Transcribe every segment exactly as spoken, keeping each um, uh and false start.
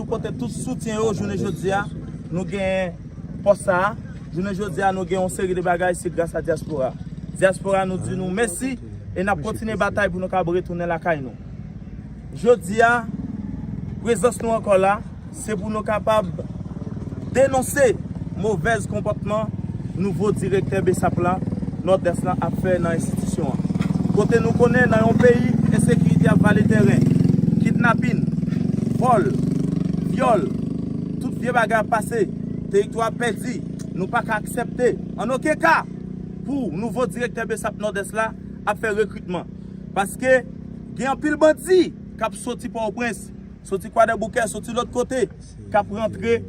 Pote tout soutyen yo jounen jodi a, nou gen pòs sa a. Jounen jodi a, nou gen yon seri de bagay, se gras a dyaspora. Dyaspora, nou di nou mèsi e n ap kontinye batay pou nou kapab retounen lakay nou. Jodi a, prezans nou ankò la, se pou nou kapab denonse movèz konpòtman nouvo direktè BSAP la, Nòdès lan ap fè nan enstitisyon an. Kote nou konnen nan yon peyi, ensekirite ap vale tèren, kidnapin, vòl, vyòl, tout vye bagay ap pase, teritwa ap pèdi, nou pa ka aksepte, an okenn ka, pou nouvo direktè BSAP Nòdès la ap fè rekritman. Paske gen anpil bandi k ap soti Pòtoprens, soti Kwadèboukè, soti lòt kote, k ap rantre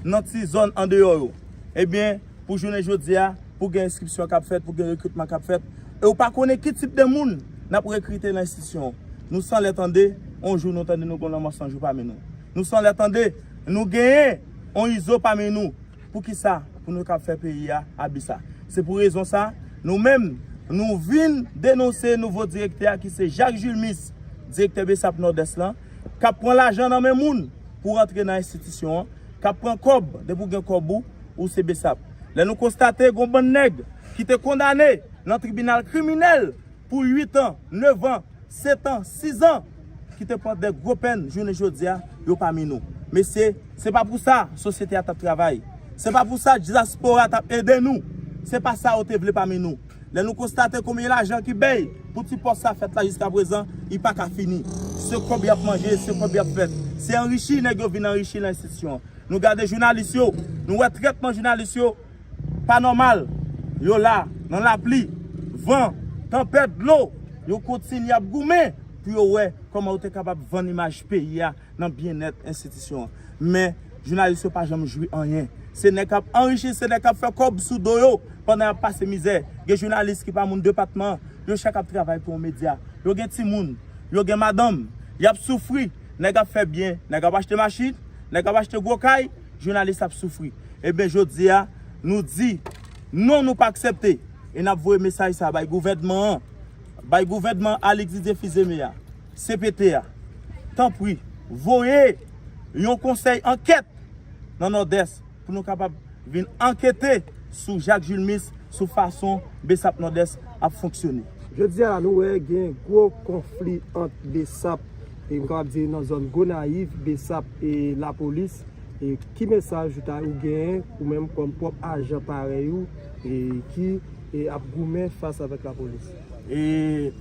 nan ti zòn andeyò yo. Ebyen, pou jounen jodi a, pou gen enskripsyon k ap fèt, pou gen rekritman k ap fèt, e ou pa konnen ki tip de moun n ap rekrite nan enstitisyon. Nou sanlè tande, yon jou nou tande nou gen lanmò san jou pami nou. Nou sanlè tande, nou genyen yon Izo pami nou. Poukisa? Pou nou kab fè peyi a abisa. Se pou rezon sa, nou menm, nou vin denonse nouvo direktè a ki se Jacques Julmis, direktè BSAP Nòdès lan, k ap pran lajan nan men moun pou rantre nan enstitisyon an, k ap pran kòb, depi w gen kòb ou, ou se BSAP. Lè nou konstate gon bann nèg ki te kondane nan tribinal kriminèl pou uit an, nèf an, sèt an, sis an, ki te pran de gwo pèn, jounen jodi a, yo pami nou. Mesye, se pa pou sa sosyete a t ap travay. Se pa pou sa dyaspora t ap ede nou. Se pa sa yo te vle pami nou. Lè nou konstate konbyen lajan ki bay pou ti pòs sa fèt la jiska prezan, li pa ka fini. Se kòb y ap manje, se kòb y ap fèt. Se anrichi nèg yo vin anrichi nan enstitisyon an. Nou gade jounalis yo, nou wè trètman jounalis yo pa nòmal. Yo la, nan lapli, van, tanpèt, dlo, yo kontinye ap goumen pou yo wè kòman yo te kapab vann imaj peyi a nan byennèt enstitisyon an. Men, jounalis yo pa janm jwi anyen. Se nèg k ap anrichi, se nèg k ap fè kòb sou do yo pandan y ap pase mizè. Gen jounalis ki pa moun depatman an, yo chak ap travay pou yon medya. Yo gen timoun, yo gen madanm, y ap soufri. Nèg ap fè byen, nèg ap achte machin, nèg ap achte gwo kay, jounalis ap soufri. Ebyen, jodi a, nou di, non, nou pa aksepte. E n ap voye mesaj sa a bay gouvènman an, bay gouvènman Alix Didier Fils-Aimé a, CPT a. Tanpri, voye yon konsèy ankèt nan Nòdès pou nou kapab vin ankete sou Jacques Julmis, sou fason BSAP Nòdès ap fonksyone. Jodi a, nou wè gen gwo konfli ant BSAP, e m kapab di nan zòn Gonayiv, BSAP e lapolis. E ki mesaj ou ta, ou genyen, ou menm kòm pwòp ajan parèy ou, e ki, e ap goumen fas avèk lapolis? E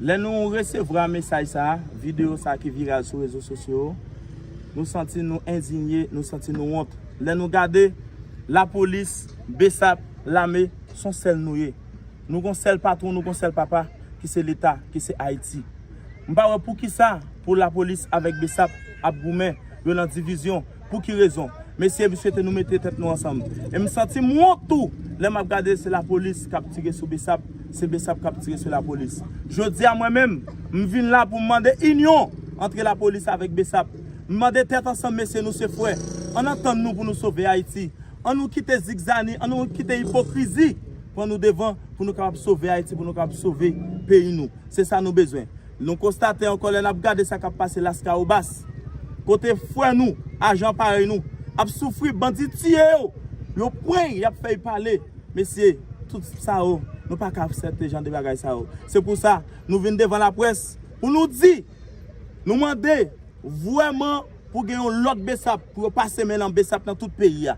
lè nou resevwa mesaj sa a, videyo sa a ki viral sou rezo sosyo yo, nou santi nou endinye, nou santi nou wont. Lè nou gade, lapolis, BSAP, lame, se yon sèl nou ye. Nou gon sèl patwon, nou gon sèl papa, ki se Leta, ki se Ayiti. M pa wè poukisa pou lapolis avèk BSAP ap goumen, yo nan divizyon. Pou ki rezon? Mesye, m swete nou mete tèt nou ansanm. E m santi m wont tou lè m ap gade se lapolis k ap tire sou BSAP, se BSAP k ap tire sou lapolis. Jodi a, mwen menm, m vin la pou m mande inyon ant lapolis avèk BSAP. M mande tèt ansanm, mesye, nou se frè. Ann antann nou pou nou sove Ayiti. Ann nou kite zigzani, ann nou kite ipokrizi pran nou devan pou nou kapab sove Ayiti, pou nou kapab sove peyi nou. Se sa nou bezwen. Nou konstate ankò lè n ap gade sa k ap pase Laskawobas, kote frè nou, ajan parèy nou, ap soufri, bandi tiye yo, yo pran y, y ap fè y pale. Mesye, tout sa yo, nou pa ka aksepte jan de bagay sa yo. Se pou sa, nou vin devan laprès pou nou di, nou mande vrèman pou gen yon lòt BSAP, pou yo pase men nan BSAP nan tout peyi a.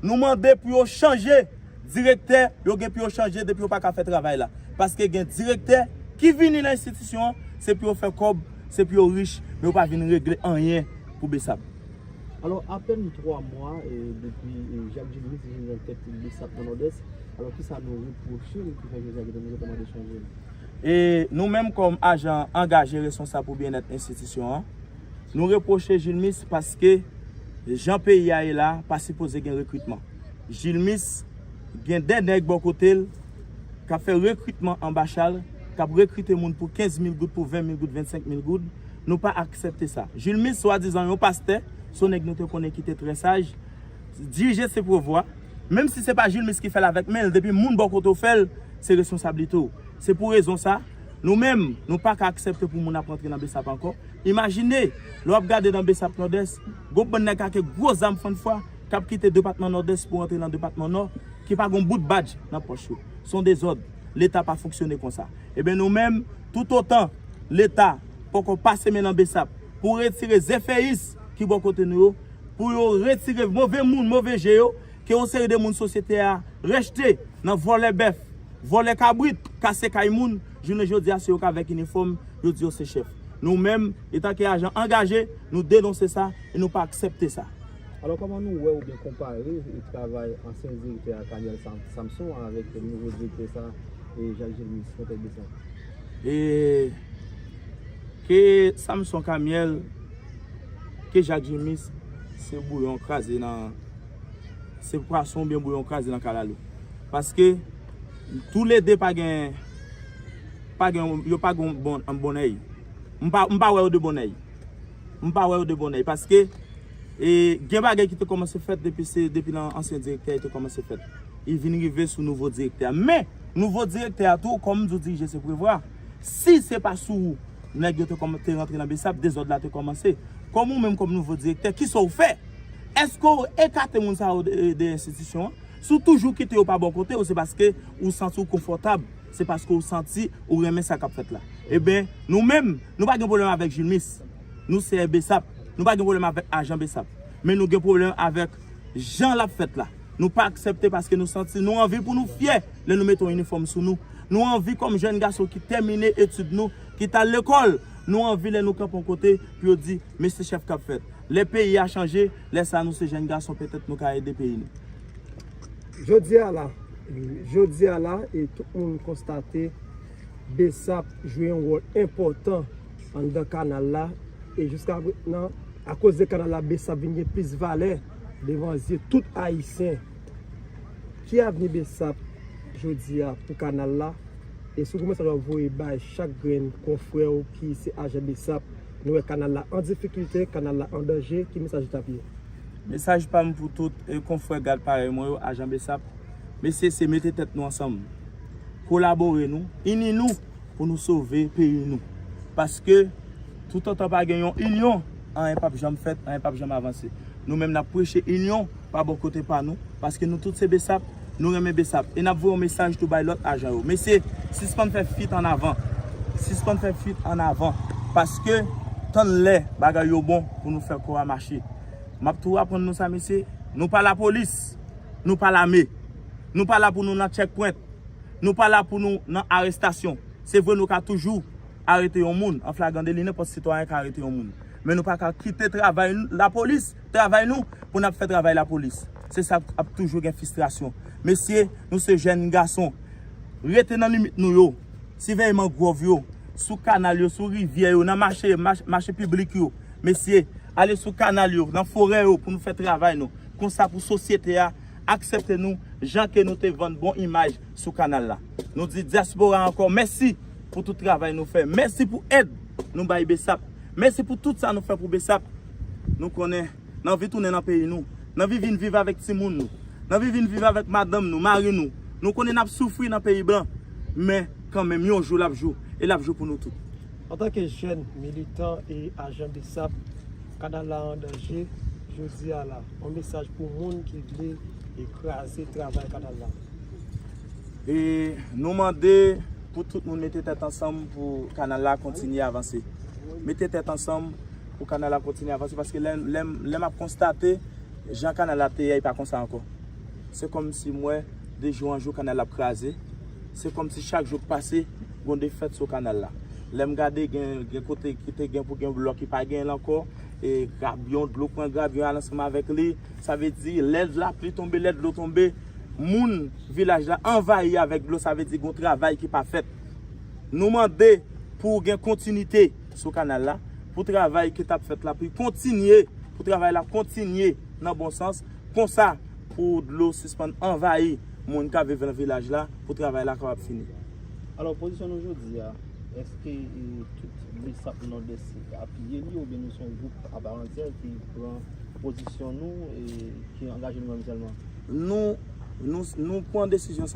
Nou mande pou yo chanje direktè, yo gen pou yo chanje depi yo pa ka fè travay la. Paske gen direktè ki vini nan enstitisyon an, se pou yo fè kòb, se pou yo rich, men yo pa vin regle anyen pou BSAP. Alò, apèn twa mwa, e, depi, e, Jacques Julmis vin nan tèt BSAP nan Nòdès, alò, kisa nou repwoche l ki fè jodi a gen tan nou ta mande chanje l? E nou menm kòm ajan angaje responsab pou byennèt enstitisyon an, nou repwoche Julmis paske jan peyi a ye la, pa sipoze gen rekritman. Julmis gen de nèg bò kote l k ap fè rekritman anba chal, k ap rekrite moun pou kenz mil goud, pou ven mil goud, vennsenk mil goud. Nou pa aksepte sa. Julmis, swadizan yon pastè, se yon nèg nou te konnen ki te trè saj, dirije se pwovwa. Menm si se pa Julmis ki fè l avèk men l, depi moun bò kote w fè l, se responsablite w. Se pou rezon sa, Nou menm, nou pa ka aksepte pou moun ap rantre nan Besap ankò. Imajine, lè w ap gade nan Besap Nòdès, gon bann nèg ak gwo zam fann fwa k ap kite depatman Nòdès pou rantre nan depatman Nò, ki pa gon bout badj nan pòch yo. Se yon dezòd. Leta pa fonksyone konsa. Ebyen nou menm, toutotan Leta poko pase men nan Besap pou retire zefeyis ki bò kote nou yo, pou yo retire move moun, move je yo, ke yon seri de moun sosyete a rejte nan vòlè bèf, vòlè kabrit, kase kay moun, jounen jodi a se yo k avèk inifòm, yo di yo se chèf. Nou menm, etanke ajan angaje, nou denonse sa e nou pa aksepte sa. Alò, kòman nou wè oubyen konpare travay ansyen direktè a, Kamiel Sam-, Samson, avèk nouvo direktè sa, e Jacques Gilmis, nan tèt de sa? E ke Samson Kamiel, ke Jacques Gilmis, se bouyon kraze nan, se pwason oubyen bouyon kraze nan kalalou. Paske toulede pa gen, pa gen, yo pa gen bon, bonnèy. M pa, m pa wè yo de bonnèy. M pa wè yo de bonnèy. Paske, e, gen bagay ki te kòmanse fèt depi se, depi nan ansyen direktè, te kòmanse fèt. Li vin rive sou nouvo direktè a. Men, nouvo direktè a tou, kòm m di w, dirije se prevwa. Si se pa sou ou, nèg yo te kòman-, te rantre nan Besap, dezòd la te kòmanse. Kòm ou menm, kòm nouvo direktè, kisa w fè? Èske w ekate moun sa yo de, de enstitisyon an? Si w toujou kite yo pa bò kote w, se paske ou santi w konfòtab. Se paske ou santi ou renmen sa k ap fèt la. Ebyen, nou menm, nou pa gen pwoblèm avèk Jilmis. Nou se Besap. Nou pa gen pwoblèm avèk ajan Besap. Men nou gen pwoblèm avèk jan l ap fèt la. Nou pa aksepte paske nou santi nou anvi pou nou fyè lè nou mete yon inifòm sou nou. Nou anvi kòm jèn gason ki tèmine etid nou, ki t al lekòl, nou anvi lè nou kanpe yon kote pou yo di, "Men se chèf k ap fèt." Lè peyi a chanje, lè sa a nou se jèn gason, petèt nou ka ede peyi nou. Jodi a la, jodi a la, e tout moun konstate Besap jwe yon wòl enpòtan anndan kanal la, e jiska prezan, akoz de kanal la, Besap vin gen plis valè devan zye tout Ayisyen. Ki avni Besap jodi a pou kanal la? E si w gen mesaj w ap voye bay chak grenn konfrè w ki se ajan Besap, nou wè kanal la an difikilte, kanal la an danje, ki mesaj ou t ap ye? Mesaj pa m pou tout, e, konfrè gad parèy mwen yo, ajan Besap, mesye, se mete tèt nou ansanm, kolabore nou, ini nou pou nou sove peyi nou. Paske toutotan pa gen yon inyon, anyen p ap janm fèt, anyen p ap janm avanse. Nou menm n ap preche inyon pa bò kote pa nou, paske nou tout se Besap, nou renmen Besap. E n ap voye yon mesaj tou bay lòt ajan yo. Mesye, sispann fè fit ann avan. Sispann fè fit ann avan. Paske tann lè bagay yo bon pou nou fè kò a mache. M ap tou aprann nou sa, mesye. Nou pa lapolis. Nou pa lame. Nou pa la pou nou nan checkpoint. Nou pa la pou nou nan arestasyon. Se vre, nou ka toujou arete yon moun an flagran deli, nenpòt sitwayen ka arete yon moun. Men nou pa ka kite travay n-, lapolis, travay nou, pou n ap fè travay lapolis. Se sa k ap toujou gen fristrasyon. Mesye, nou se jèn gason. Rete nan limit nou yo. Siveye mangwòv yo, sou kanal yo, sou rivyè yo, nan mache, mach-, mache piblik yo. Mesye, ale sou kanal yo, nan forè yo pou nou fè travay nou. Konsa pou sosyete a aksepte nou, jan ke nou te vann bon imaj sou kanal la. Nou di dyaspora ankò mèsi pou tout travay nou fè. Mèsi pou èd nou bay Besap. Mèsi pou tout sa nou fè pou Besap. Nou konnen n anvi tounen nan peyi nou. N anvi vin viv avèk timoun nou. N anvi vin viv avèk madanm nou, mari nou. Nou konnen n ap soufri nan peyi blan. Men kanmenm, yon jou l ap jou. E l ap jou pou nou tout. Antanke jèn, militan e ajan Besap, kanal la an danje jodi a la. Yon mesaj pou moun ki vle e kraze travay kanal la. E nou mande pou tout moun mete tèt ansanm pou kanal la kontinye avanse. Mete tèt ansanm pou kanal la kontinye avanse, paske lè, lè, lè m ap konstate jan kanal la te ye, li pa konsa ankò. Se kòmsi m wè de jou an jou kanal la ap kraze. Se kòmsi chak jou k pase, gon defèt sou kanal la. Lè m gade, gen, gen kote ki te gen pou gen blòk ki pa genyen l ankò, e grabyon, dlo pran grabyon al ansanm avèk li. Sa vle di, lè lapli tonbe, lè dlo tonbe, moun vilaj la anvayi avèk dlo, sa vle di gon travay ki pa fèt. Nou mande pou gen kontinite sou kanal la, pou travay ki t ap fèt la, pou kontinye, pou travay la kontinye nan bon sans, konsa pou dlo sispann anvayi moun k ap viv nan vilaj la, pou travay la kapab fini. Alò, pozisyon nou jodi a, èske, e, tout Besap Nòdès apiye li, oubyen nou se yon gwoup aparantyè ki pran pozisyon nou e ki angaje nou menm sèlman? Nou, nou, nou pran desizyon sa.